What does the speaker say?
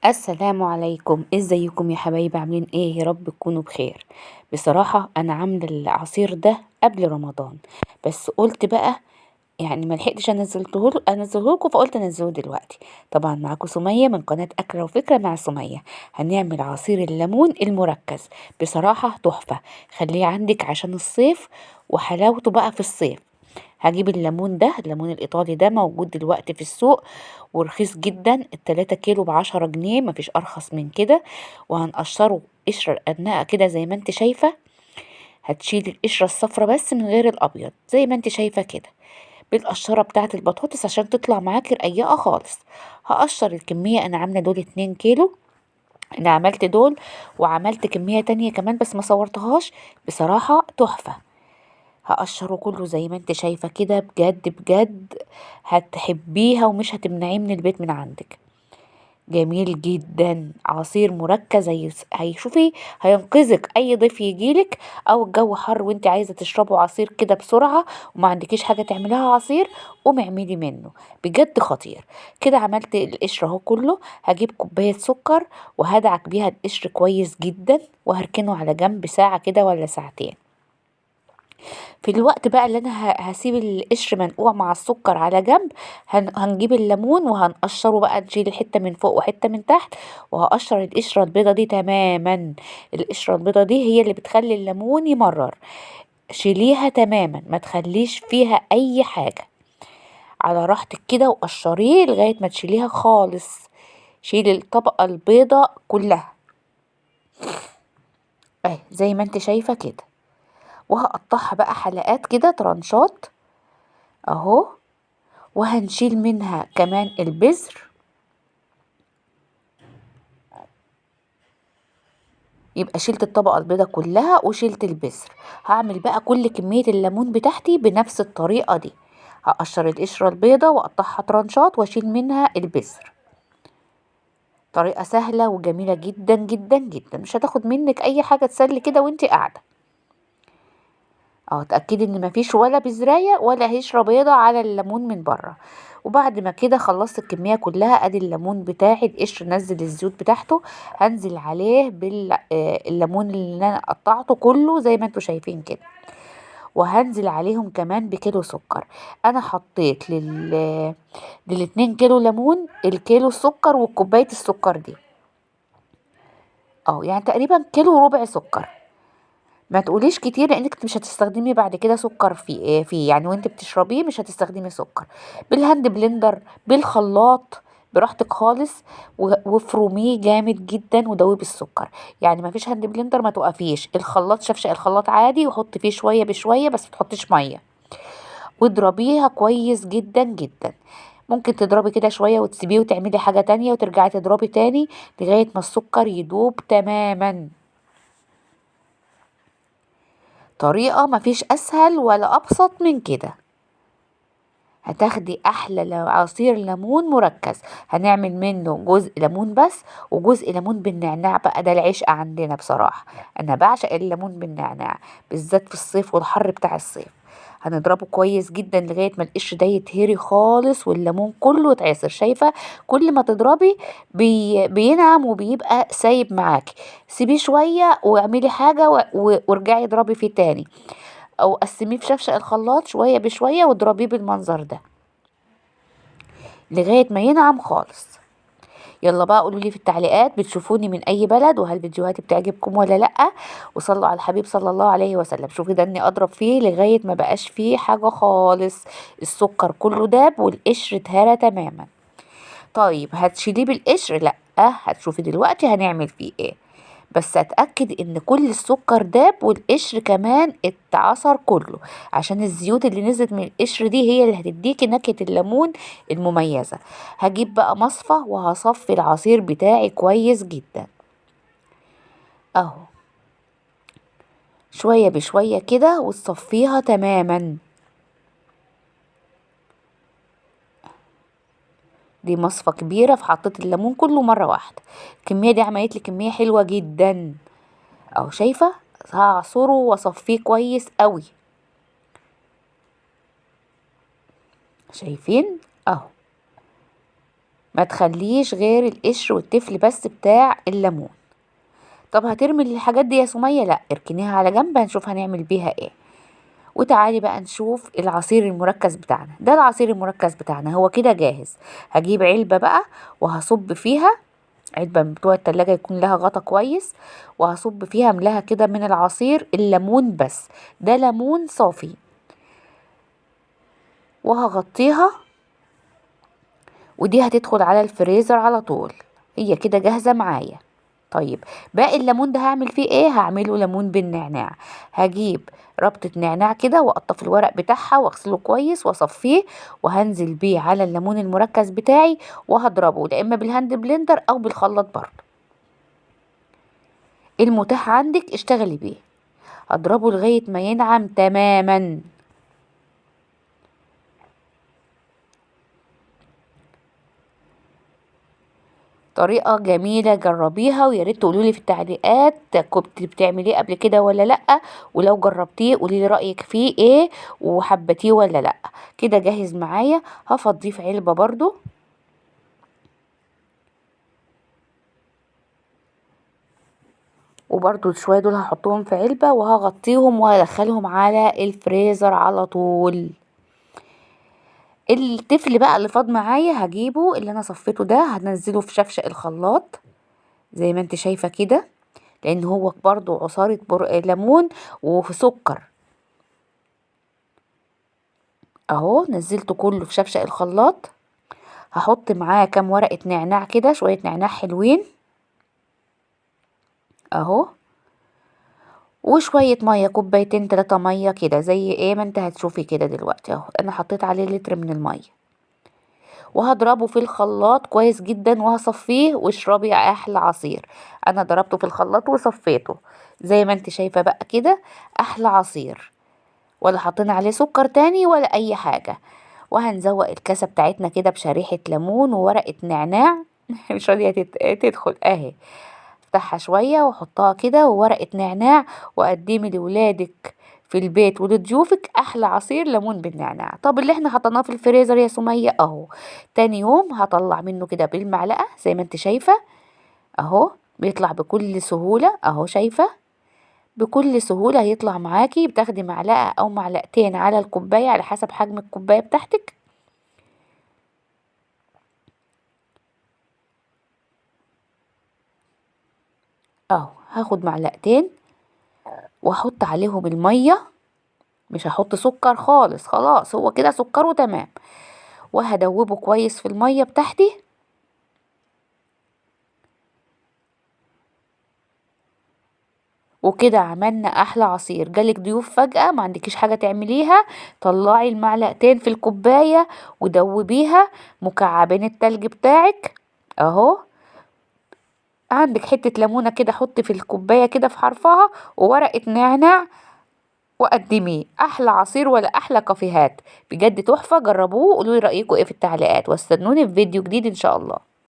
السلام عليكم، ازيكم يا حبايبي؟ عاملين ايه؟ يا رب تكونوا بخير. بصراحة انا عاملة العصير ده قبل رمضان، بس قلت بقى يعني ما لحقتش انزله لكم، فقلت انزله دلوقتي. طبعا معاكم سمية من قناة اكلة وفكرة مع سمية. هنعمل عصير الليمون المركز، بصراحة تحفة، خليه عندك عشان الصيف وحلاوته بقى في الصيف. هجيب الليمون ده، الليمون الايطالي ده موجود دلوقتي في السوق ورخيص جدا، التلاتة كيلو ب10 جنيه، مفيش ارخص من كده. وهنقشره قشرة رقدناها كده زي ما انت شايفة، هتشيل القشرة الصفرة بس من غير الابيض زي ما انت شايفة كده، بالقشرة بتاعة البطاطس عشان تطلع معاكي رقيقة خالص. هقشر الكمية، انا عاملة دول 2 كيلو، انا عملت دول وعملت كمية تانية كمان بس ما صورتهاش، بصراحة تحفة. هقشره كله زي ما انت شايفة كده، بجد بجد هتحبيها ومش هتمنعيه من البيت من عندك. جميل جدا، عصير مركز، هيشوفي هينقذك اي ضيف يجيلك او الجو حر وانت عايزة تشربه عصير كده بسرعة وما عندكيش حاجة تعمليها عصير، قومي اعملي منه، بجد خطير. كده عملت القشر اهو كله. هجيب كوباية سكر وهدعك بيها القشر كويس جدا وهركنه على جنب ساعة كده ولا ساعتين. في الوقت بقى اللي انا هسيب القشر منقوع مع السكر على جنب، هنجيب الليمون وهنقشره بقى، نشيل حته من فوق وحته من تحت، وهقشر القشره البيضه دي تماما. القشره البيضه دي هي اللي بتخلي الليمون يمرر، شيليها تماما، ما تخليش فيها اي حاجه، على راحتك كده، وقشريه لغايه ما تشيليها خالص. شيلي الطبقه البيضه كلها اهي زي ما انت شايفه كده. وهقطعها بقى حلقات كده ترانشات اهو، وهنشيل منها كمان البذر. يبقى شلت الطبقة البيضة كلها وشلت البذر. هعمل بقى كل كمية الليمون بتاعتي بنفس الطريقة دي، هقشر القشرة البيضة واقطعها ترانشات واشيل منها البذر. طريقة سهلة وجميلة جدا جدا جدا، مش هتاخد منك اي حاجة، تسلي كده وانت قاعدة. اتأكدي ان مفيش ولا بذراية ولا قشرة بيضة على الليمون من بره. وبعد ما كده خلصت الكمية كلها، ادي الليمون بتاعي القشر نزل الزيوت بتاعته، هنزل عليه بالليمون اللي انا قطعته كله زي ما انتوا شايفين كده، وهنزل عليهم كمان بكيلو سكر. انا حطيت للاتنين كيلو ليمون الكيلو السكر وكوباية السكر دي، يعني تقريبا كيلو وربع سكر. ما تقوليش كتير لانك مش هتستخدمي بعد كده سكر فيه يعني، وانت بتشربيه مش هتستخدمي سكر. بال hand blender، بالخلاط، براحتك خالص، وافرميه جامد جدا ودوبي السكر. يعني ما فيش hand blender ما توقفيش، الخلاط شفشق الخلاط عادي وحطي فيه شويه بشويه بس ما تحطيش ميه، واضربيها كويس جدا جدا. ممكن تضربي كده شويه وتسيبيه وتعملي حاجه تانية وترجعي تضربي تاني لغايه ما السكر يدوب تماما. طريقة مفيش أسهل ولا أبسط من كده. هتاخدي أحلى عصير ليمون مركز. هنعمل منه جزء ليمون بس وجزء ليمون بالنعناع بقى، ده العشق عندنا بصراحة، أنا بعشق الليمون بالنعناع بالذات في الصيف والحر بتاع الصيف. هنضربه كويس جدا لغاية ما القشر ده يتهري خالص والليمون كله يتعصر. شايفة كل ما تضربي بينعم وبيبقى سايب معاكي. سيبيه شوية واعملي حاجة وارجعي اضربي فيه تاني، او قسميه في شفشق الخلاط شوية بشوية واضربيه بالمنظر ده لغاية ما ينعم خالص. يلا بقى قولوا لي في التعليقات بتشوفوني من اي بلد، وهل فيديوهاتي بتعجبكم ولا لا، وصلوا على الحبيب صلى الله عليه وسلم. شوفي ده اني اضرب فيه لغاية ما بقاش فيه حاجة خالص، السكر كله داب والقشر اتهرى تماما. طيب هتشيليه بالقشر؟ لا، هتشوفي دلوقتي هنعمل فيه ايه، بس اتاكد ان كل السكر داب والقشر كمان اتعصر كله، عشان الزيوت اللي نزلت من القشر دي هي اللي هتديكي نكهة الليمون المميزة. هجيب بقى مصفى وهصفي العصير بتاعي كويس جدا اهو، شوية بشوية كده، وتصفيها تماما. دي مصفى كبيرة فحطيت الليمون كله مرة واحدة. الكمية دي عملت لي كمية حلوة جدا اهو، شايفة؟ هعصره واصفيه كويس قوي، شايفين اهو. ما تخليش غير القشر والتفل بس بتاع الليمون. طب هترمي الحاجات دي يا سمية؟ لا، اركنيها على جنب، هنشوف هنعمل بيها ايه. وتعالي بقى نشوف العصير المركز بتاعنا. ده العصير المركز بتاعنا هو كده جاهز. هجيب علبة بقى وهصب فيها، علبة من بتوع التلاجة يكون لها غطا كويس، وهصب فيها املاها كده من العصير الليمون بس، ده ليمون صافي، وهغطيها، ودي هتدخل على الفريزر على طول. هي كده جاهزة معايا. طيب باقي الليمون ده هعمل فيه ايه؟ هعمله ليمون بالنعناع. هجيب ربطة نعناع كده واقطف الورق بتاعها واغسله كويس واصفيه، وهنزل بيه على الليمون المركز بتاعي وهضربه، لا اما بال hand blender او بالخلاط برضه، المتاح عندك اشتغلي بيه. هضربه لغاية ما ينعم تماما. طريقة جميلة، جربيها، ويا ريت تقولولي في التعليقات كنت بتعمليه قبل كده ولا لأ، ولو جربتيه قوليلي رأيك فيه ايه وحبتيه ولا لأ. كده جاهز معايا. هفضيه في علبة برضو. وبرضو شوية دول هحطهم في علبة وهغطيهم وهدخلهم على الفريزر على طول. التفل بقى اللي فاض معايا هجيبه اللي انا صفيته ده، هنزله في شفشق الخلاط زي ما انت شايفة كده، لان هو برضو عصارة ليمون وفي سكر اهو. نزلته كله في شفشق الخلاط. هحط معاه كام ورقة نعناع كده، شوية نعناع حلوين اهو، وشوية مية، كوبايتين 3 مية كده زي ايه ما انت هتشوفي كده دلوقتي اهو. انا حطيت عليه لتر من المية، وهضربه في الخلاط كويس جدا وهصفيه، واشربي احلى عصير. انا ضربته في الخلاط وصفيته زي ما انت شايفة بقى كده، احلى عصير، ولا حطينا عليه سكر تاني ولا اي حاجة. وهنزوق الكاسة بتاعتنا كده بشريحة ليمون وورقة نعناع مش راضية تدخل اهي، افتحها شوية واحطها كده، وورقة نعناع، وقدمي لولادك في البيت ولضيوفك احلى عصير ليمون بالنعناع. طب اللي احنا حطيناه في الفريزر يا سمية اهو، تاني يوم هطلع منه كده بالمعلقة زي ما انت شايفة اهو، بيطلع بكل سهولة اهو، شايفة بكل سهولة هيطلع معاكي. بتاخدي معلقة او معلقتين على الكوباية على حسب حجم الكوباية بتاعتك. اهو هاخد معلقتين واحط عليهم المية، مش هحط سكر خالص، خلاص هو كده سكره تمام. وهدوبه كويس في المية بتاعتي. وكده عملنا احلى عصير. جالك ضيوف فجأة ما عندكيش حاجة تعمليها، طلعي المعلقتين في الكوباية ودوبيها، مكعبين التلج بتاعك اهو، عندك حتة ليمونة كده حطي في الكوباية كده في حرفها، وورقة نعناع، وقدميه. احلى عصير ولا احلى كافيهات، بجد تحفة. جربوه وقولولي رأيكم ايه في التعليقات، واستنوني في فيديو جديد ان شاء الله.